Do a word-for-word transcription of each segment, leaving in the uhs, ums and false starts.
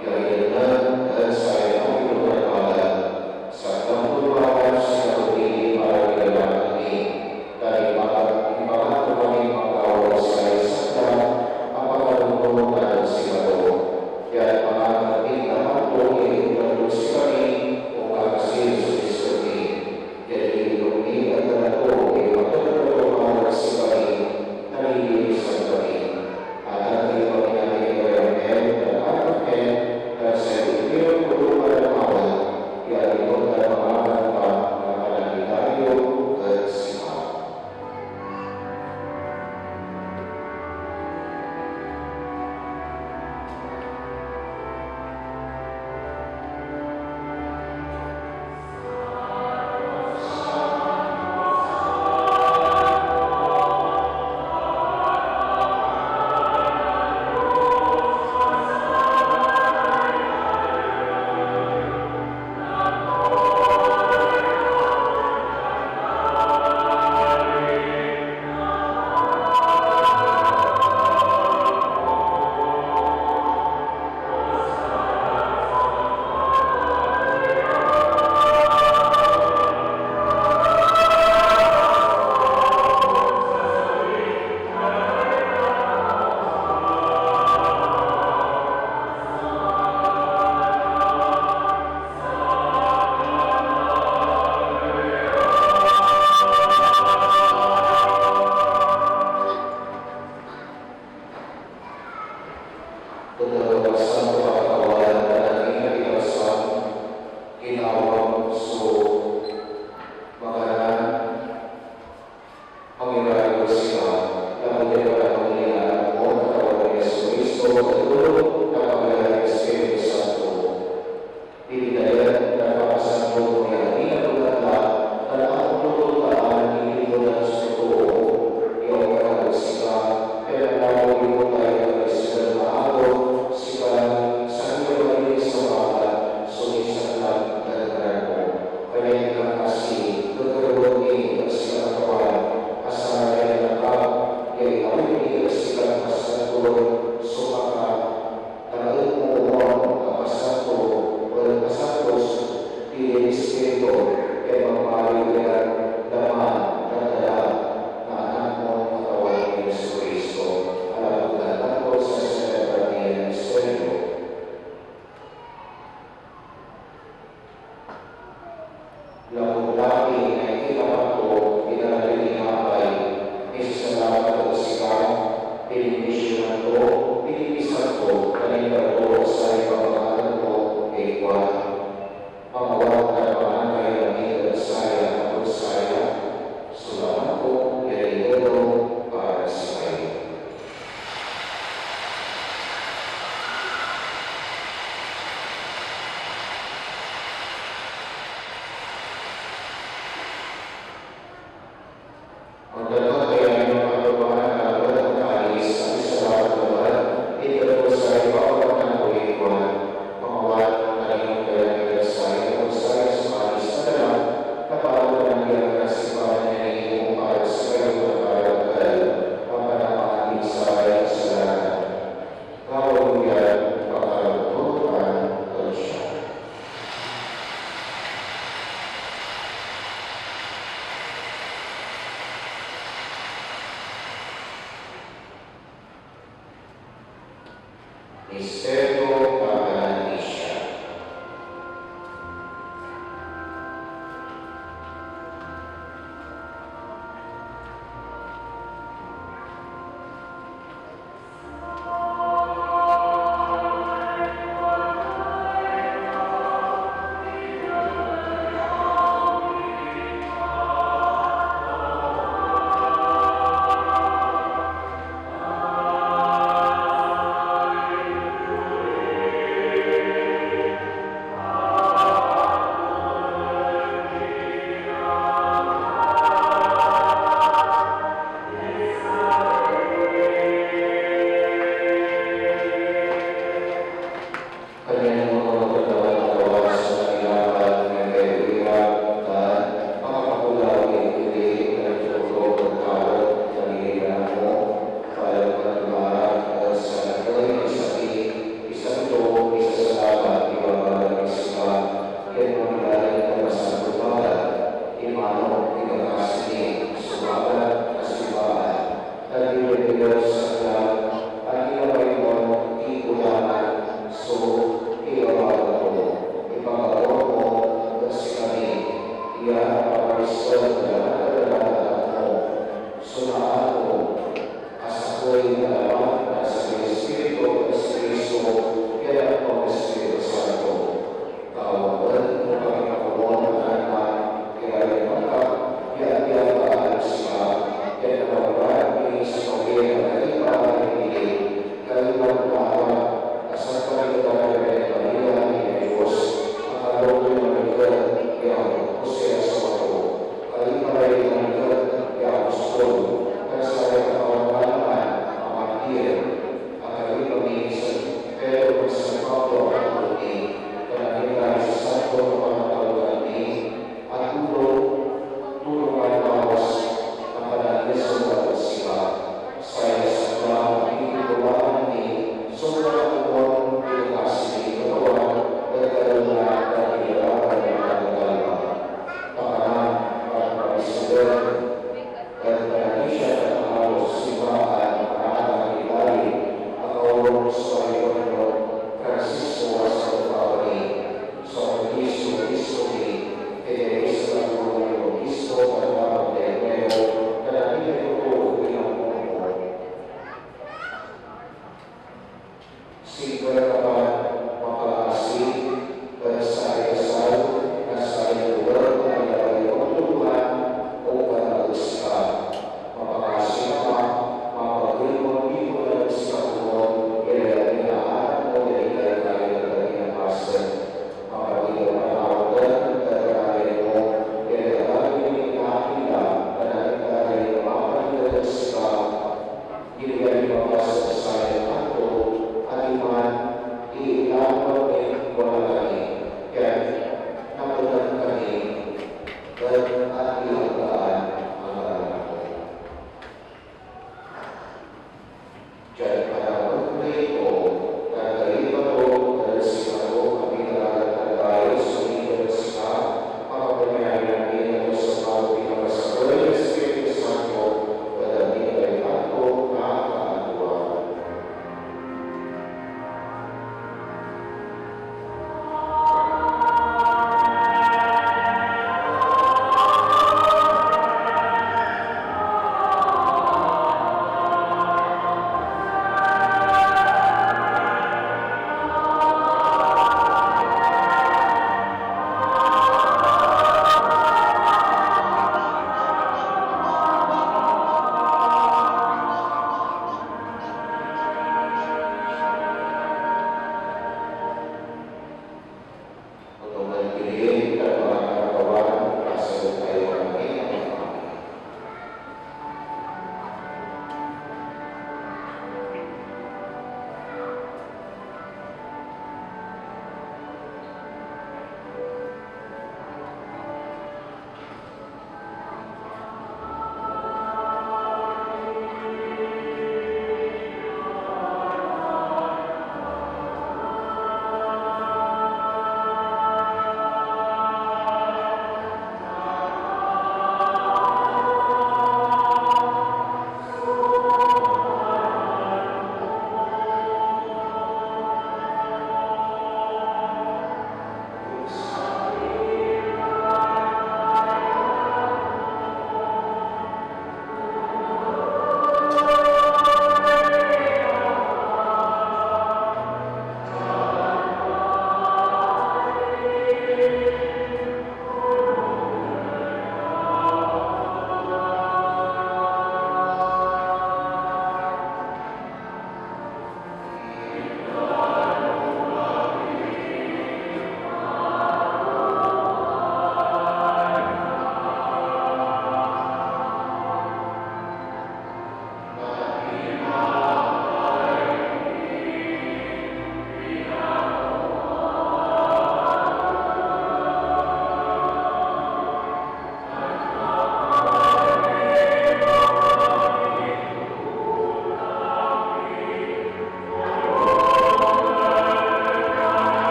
Kailangan ed sayan anggapoy panagbaleg, saklang tolbaran sikato ni para kilalanen mi, tan ibaga, ibaga to kami manggawa ed sayan saklang a pakanengneng na ed sikato, pian panganak min laman to ya itdan tod sikami, onkakasi so Cristo mi. Diad iilog mi ed dala to, ipateral to para ed sikami, tan lilinisan kami. Atan, ipaminali iray anghel tan arkanghel, tan say impirno tolbaran mawel, ya ag iter tan mangakan tan managdaydayew ed sika. Ed napapasan ko, Katawan, tan akin a pinalsan, ginawam so makanan, mangirayew ed sika, lapud say panangon ya Anak mo, Katawan mi Jesu-Cristo, ed tolon kapayarin Espiritu Santo. Pininayan tan papasanto mo ya amin a bengatla, tan angtotolaan ya inmolod sikato ya onganak ed sika, pian nagawa mo tay ag israel a agew, sika, sakey a malinis a balang so nisaklang ed ngaran mo. Kanyan inkakasi, kekerewen mi ed sika, Katawan, a saray nakam ya inawit mi ed sikan pasantoen so maka Tawaen mo komun a pasanto, ed pasantos, dilin Ispiritu, pian magmaliw iran laman tan dala na Anak mon Katawan ya Jesu-Cristo, a lapud tan lapud say selebrasyon ya misterio. Lapud laki na inkilaban to, inala toy tinapay, minsasalamat ed sika, binindisionan to, bininisan to, tan inter to ed saray pamangatan to, inkuan, "Pangawat tan mangan kayon amin ed saya, lapud saya so laman ko ya inilolo para ed sikayo." Ontan met, pian inmabet to ran kalis, amisalamat labat, inter to saray pamangatan to, inkuan, "Pangawat tan inom kayo amin ed saya, lapud saya so kalis na Anak, na baleg tan anggianggan a sipanan ya iniinom para ed sikayo tan para ed dakel, a panamaandiy saray kasalanan." Gawaen yo yan pakaruruan ed siak. Misterio na pananisia. Singger ka man mapalakasi ed saray dasal na saray boleg a inabay mon toroan, ompan maoges ka. Mapakasi ka man, mapagey mon piponan ed sikato, iray amin a anak mo ya inkaykayan ed amin a pasen. Mapagey a panawagen ed panarian mo, iray agagi ni akin la, tan amin da ray mapapaninga ed sika. Binigyan mo ak ed sayan anto a diman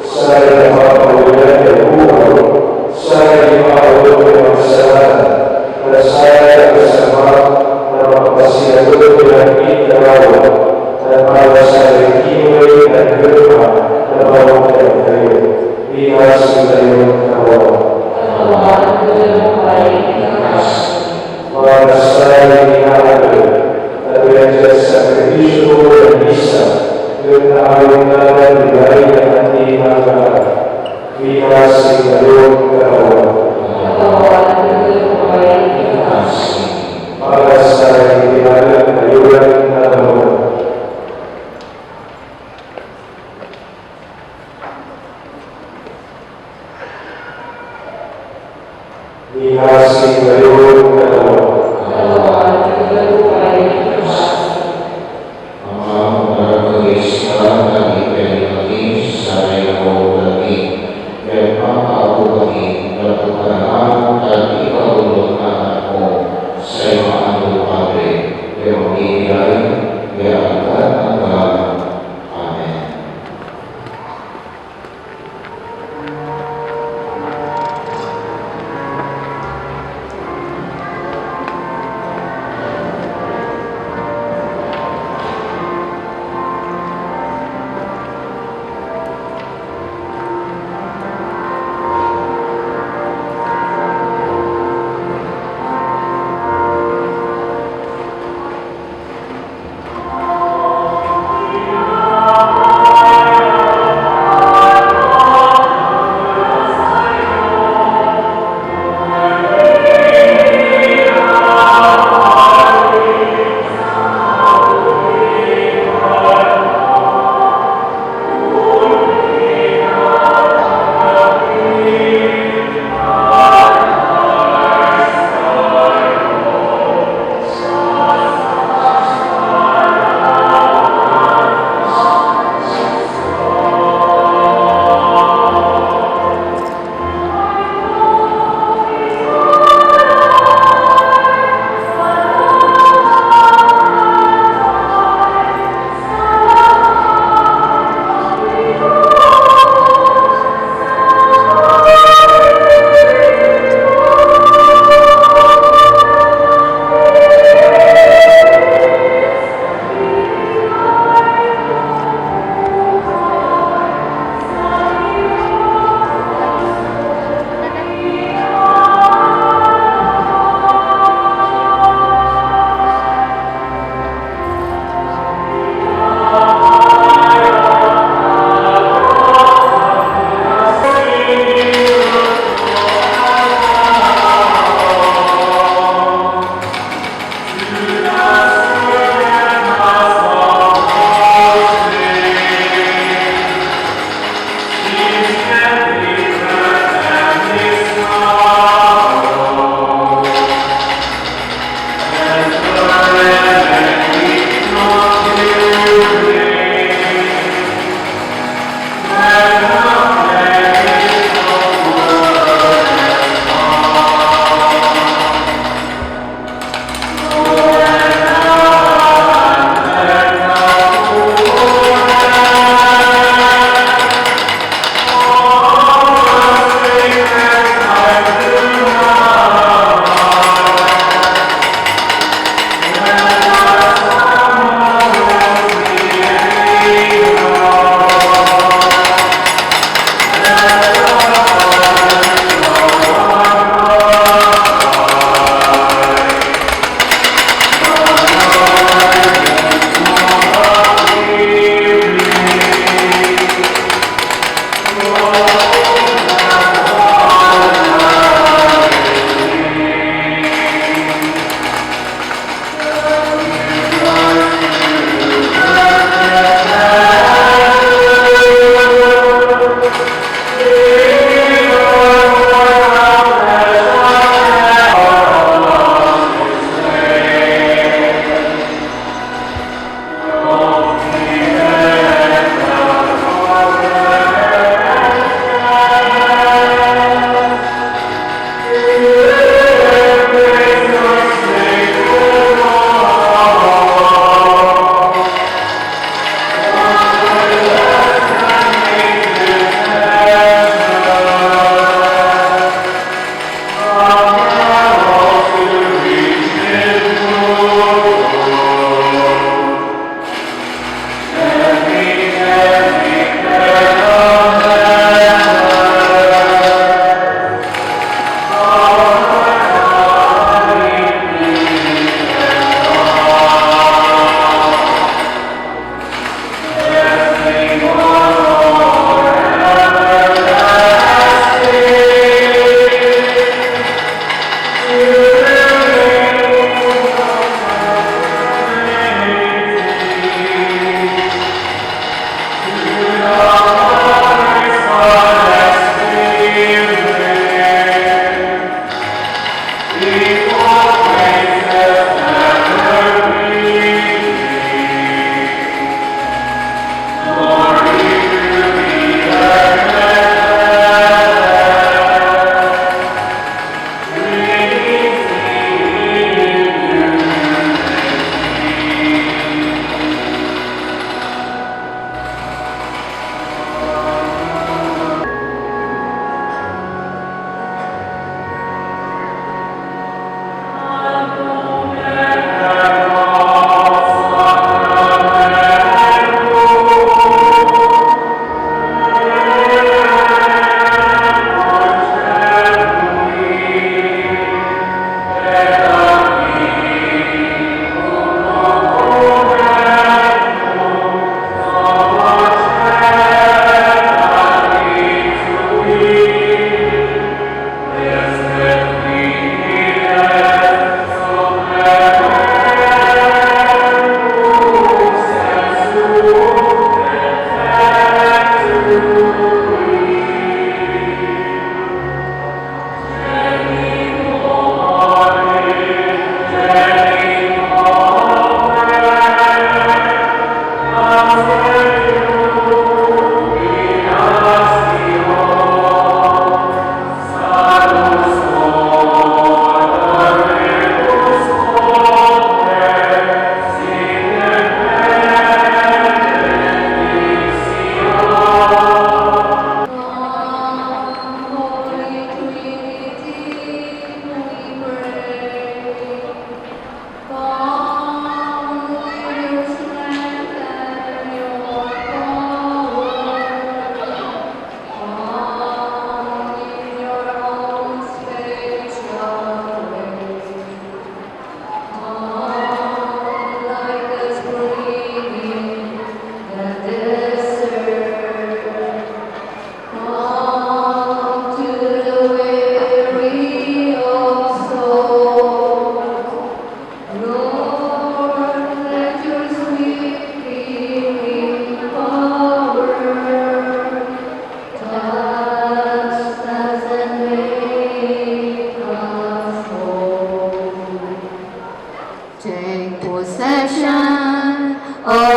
Saray napapawayan ya buhay, saray mapaoley ya makasalanan, tan saray akasamak na mapasiatot ya ampid larawa, tan para saray kimey tan germa na bawang tayo. Pikasi tayon Katawan. Para saray inaaral, ta pian diad sakripisyo na misa, et awit natan bilay na andi mangaral. Pikasi tayon Katawan. Para saray tinalang tayo ran nagawa. Pikasi tayon Katawan. Ama, ontan ka ed sika, tan ipailang mi so saray nakaogay mi, pian papaabung mi, lapud panangarom tan ipabolus na Anak mo, say maandon Padre, ya mamimilay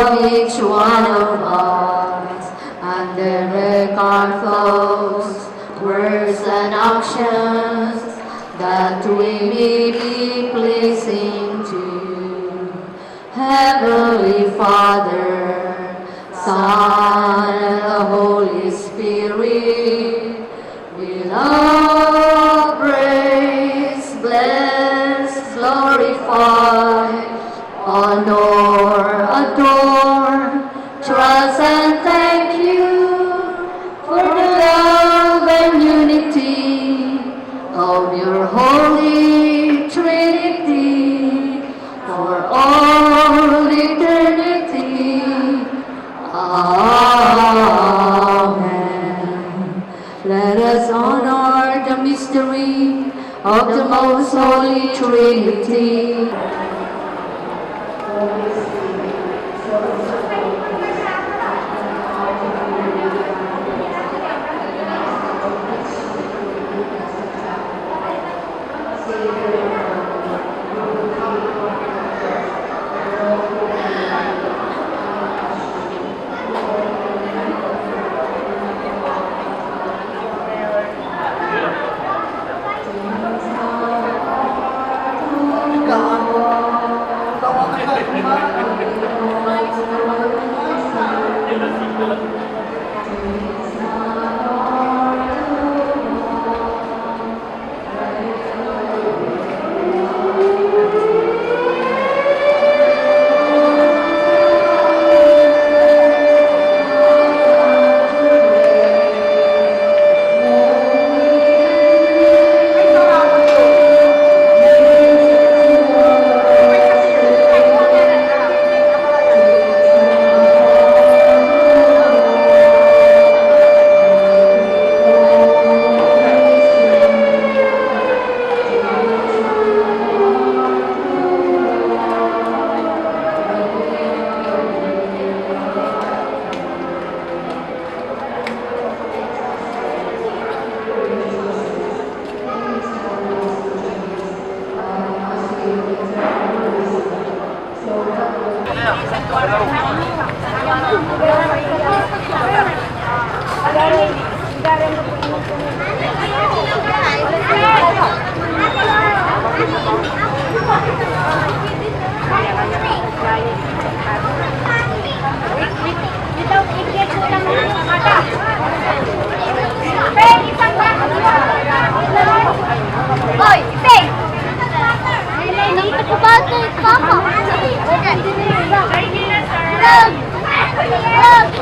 Each one of us, and direct our thoughts, words, and actions, that we may be pleasing to you. Heavenly Father, Son, and the Holy Spirit, we love, praise, bless, glorify, honor, adore, trust, and thank you for the love and unity of your Holy Trinity for all eternity. Amen. Let us honor the mystery of the Most Holy Trinity. Oy, Ipey! Naisip ko ba ito, Papa? Vlog! Vlog!